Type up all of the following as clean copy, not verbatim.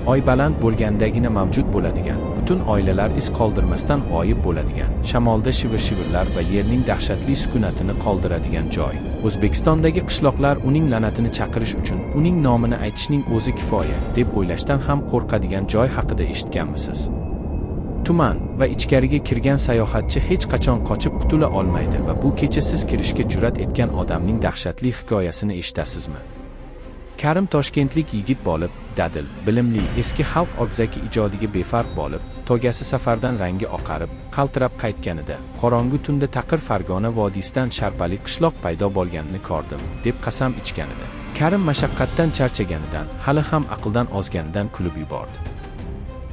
Oy baland bo'lgandagina mavjud bo'ladigan, butun oilalar iz qoldirmasdan g'oyib bo'ladigan, shamolda shivir-shivirlar va yerning dahshatli sukunatini qoldiradigan joy. O'zbekistondagi qishloqlar uning la'natini chaqirish uchun uning nomini aytishning o'zi kifoya, deb o'ylashdan ham qo'rqadigan joy haqida eshitganmisiz? Tuman va ichkariga kirgan sayohatchi hech qachon qochib qutula olmaydi va bu kecha siz kirishga jur'at etgan odamning dahshatli hikoyasini eshitasizmi? Karim toshkentlik yigit bo'lib, dadil, bilimli, eski xalq og'zaki ijodiga befarq bo'lib, tog'asi safardan rangi oqarib, qaltirab qaytganida, qorong'u tunda taqir Farg'ona vodiysidan sharpali qishloq paydo bo'lganini ko'rdim, deb qasam ichganida. Karim mashaqqatdan charchaganidan, hali ham aqldan ozganidan kulib yubordi.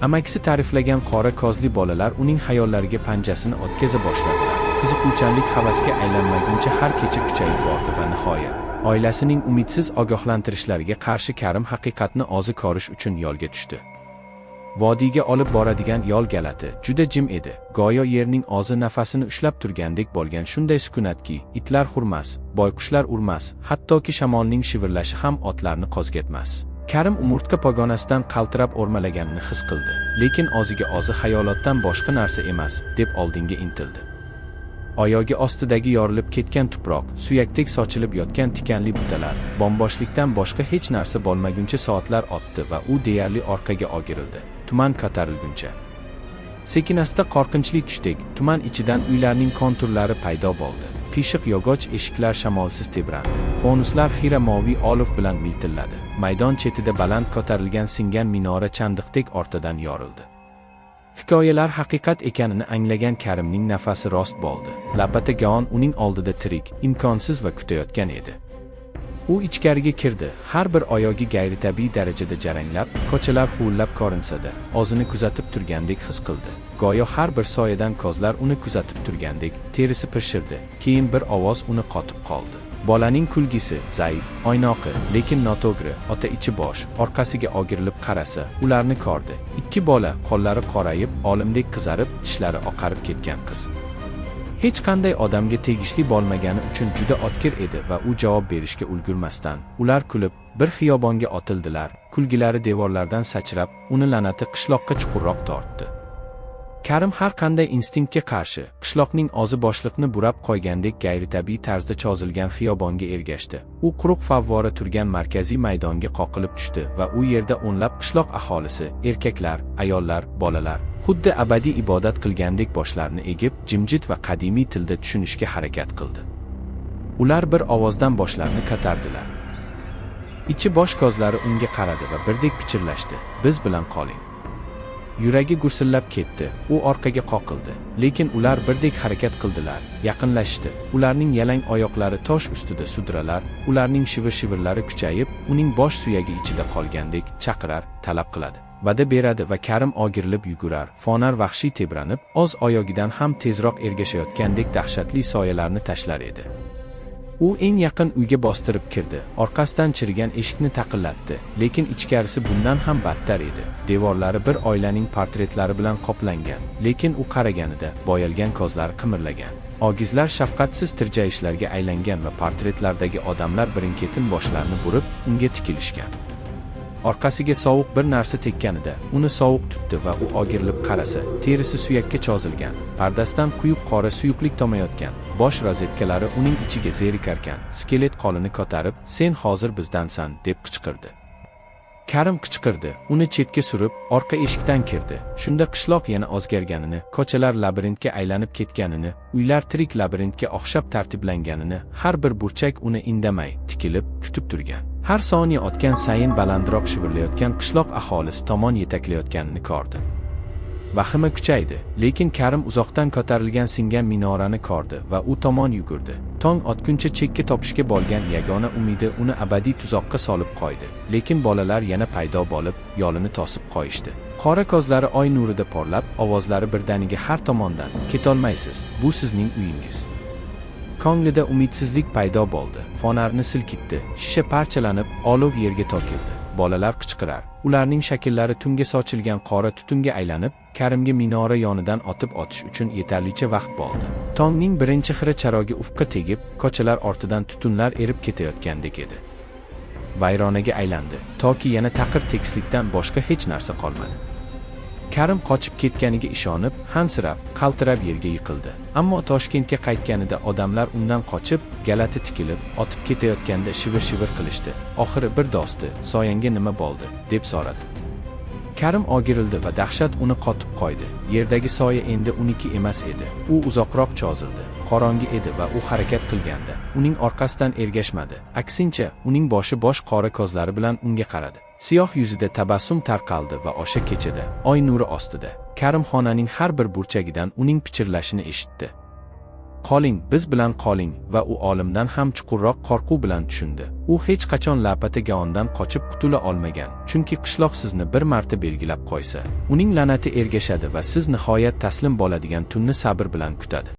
Amakisi ta'riflagan qora ko'zli bolalar uning xayollariga panjasini o'tkaza boshladilar. Qiziquvchanlik havasga aylanmaguncha har kecha kuchayib bordi va nihoyat oilasining umidsiz ogohlantirishlariga qarshi Karim haqiqatni o'zi ko'rish uchun yo'lga tushdi. Vodiyga olib boradigan yo'l g'alati, juda jim edi. Go'yo yerning o'zi nafasini ushlab turgandek bo'lgan shunday sukunatki, itlar hurmas, boyqushlar urmas, hattoki shamolning shivirlashi ham otlarni qo'zg'atmas. Karim umurtqa pog'onasidan qaltirab o'rmalaganini his qildi, lekin o'ziga o'zi xayolotdan boshqa narsa emas, deb oldinga intildi. Oyog'i ostidagi yorilib ketgan tuproq, suyakdek sochilib yotgan tikanli butalar, bomboshlikdan boshqa hech narsa bo'lmaguncha soatlar o'tdi va u deyarli orqaga o'girildi, tuman ko'tarilguncha. Sekin-asta qo'rqinchli tushdek, tuman ichidan uylarning konturlari paydo bo'ldi. Qiyshiq yog'och eshiklar shamolsiz tebrandi. Fonuslar xira moviy olov bilan miltilladi. Maydon chetida baland ko'tarilgan singan minora chandiqdek ortadan yorildi. Hikoyalar haqiqat ekanini anglagan Karimning nafasi rost bo'ldi. Lapata Gaon uning oldida tirik, imkonsiz va kutayotgan edi. U ichkariga kirdi. Har bir oyog'i g'ayritabiiy darajada jaranglab, ko'chalar huvillab ko'rinsa-da, o'zini kuzatib turgandek his qildi. Go'yo har bir soyadan ko'zlar uni kuzatib turgandek, terisi pirshirdi. Keyin bir ovoz uni qotib qoldi. Bolaning kulgisi zaif, o'ynoqi, lekin noto'g'ri, ota ichi bosh, orqasiga o'girilib qarasa, ularni ko'rdi. Ikki bola, qo'llari qorayib, olimdek qizarib, tishlari oqarib ketgan qiz. Hech qanday odamga tegishli bo'lmagani uchun juda o'tkir edi va u javob berishga ulgurmasdan, ular kulib, bir xiyobonga otildilar. Kulgilari devorlardan sachrab, uni la'nati qishloqqa chuqurroq tortdi. Karim har qanday instinktga qarshi, qishloqning o'zi boshliqni burab qo'ygandek g'ayritabiiy tarzda cho'zilgan xiyobonga ergashdi. U quruq favvora turgan markaziy maydonga qoqilib tushdi va u yerda o'nlab qishloq aholisi, erkaklar, ayollar, bolalar, xuddi abadiy ibodat qilgandek boshlarini egib, jimjit va qadimiy tilda tushunishga harakat qildi. Ular bir ovozdan boshlarini ko'tardilar. Ichi bosh ko'zlari unga qaradi va birdek pichirlashdi: "Biz bilan qoling." Yuragi gursillab ketdi, u orqaga qoqildi. Lekin ular birdek harakat qildilar, yaqinlashdi. Ularning yalang oyoqlari tosh ustida sudralar, ularning shivir-shivirlari kuchayib, uning bosh suyagi ichida qolgandek chaqirar, talab qiladi. Va'da beradi va Karim o'girilib yugurar. Fonar vahshiy tebranib, o'z oyogidan ham tezroq ergashayotgandek dahshatli soyalarni tashlar edi. U eng yaqin uyga bostirib kirdi. Orqasidan chirigan eshikni taqillatdi, lekin ichkarisi bundan ham battar edi. Devorlari bir oilaning portretlari bilan qoplangan, lekin u qaraganida bo'yalgan ko'zlari qimirlagan. Og'izlar shafqatsiz tirjayishlarga aylangan va portretlardagi odamlar birin-ketin boshlarini burib, unga tikilishgan. Orqasiga sovuq bir narsa tekkanida, uni sovuq tutdi va u o'girilib qarasa, terisi suyakka cho'zilgan, pardasidan quyuq qora suyuqlik tomayotgan, bosh rozetkalari uning ichiga zerikarkan, skelet qo'lini ko'tarib, "Sen hozir bizdansan", deb qichqirdi. Karim qichqirdi, uni chetga surib, orqa eshikdan kirdi. Shunda qishloq yana o'zgarganini, ko'chalar labirintga aylanib ketganini, uylar tirik labirintga o'xshab tartiblanganini, har bir burchak uni indamay, tikilib, kutib turgan. Har soniya o'tgan sayin balandroq shivirlayotgan qishloq aholisi tomon yetaklayotganini ko'rdi. Vahima kuchaydi, lekin Karim uzoqdan ko'tarilgan singan minorani ko'rdi va u tomon yugurdi. Tong otguncha chekka topishga bo'lgan yagona umidi uni abadiy tuzoqqa solib qo'ydi. Lekin bolalar yana paydo bo'lib, yo'lini to'sib qo'yishdi. Qora ko'zlari oy nurida porlab, ovozlari birdaniga har tomondan: "Ketolmaysiz, bu sizning uyingiz." Ko'nglida umidsizlik paydo bo'ldi. Fonarni silkitdi, shisha parchalanib, olov yerga to'kildi. Bolalar qichqirar. Ularning shakllari tunga sochilgan qora tutunga aylanib, Karimga minora yonidan otib otish uchun yetarlicha vaqt bo'ldi. Tongning birinchi xira charog'i ufqqa tegib, ko'chalar ortidan tutunlar erib ketayotgandek edi. vayronaga aylandi, toki yana taqir tekislikdan boshqa hech narsa qolmadi. Karim qochib ketganiga ishonib, hansirab, qaltirab yerga yiqildi. Ammo Toshkentga qaytganida odamlar undan qochib, g'alati tikilib, o'tib ketayotganda shivir-shivir qilishdi. Oxiri bir do'sti, "Soyangga nima bo'ldi?" deb so'radi. Karim o'girildi va dahshat uni qotib qo'ydi. Yerdagi soya endi uniki emas edi. U uzoqroq cho'zildi. Qorong'i edi va u harakat qilganda, uning orqasidan ergashmadi. Aksincha, uning boshi bo'sh qora ko'zlari bilan unga qaradi. Siyoh yuzida tabassum tarqaldi va o'sha kechada, oy nuri ostida, Karim xonaning har bir burchagidan uning pichirlashini eshitdi. "Qoling, biz bilan qoling" va u olimdan ham chuqurroq qo'rquv bilan tushundi. U hech qachon Lapata Gaondan qochib qutula olmagan, chunki qishloq sizni bir marta belgilab qo'ysa, uning la'nati ergashadi va siz nihoyat taslim bo'ladigan tunni sabr bilan kutadi.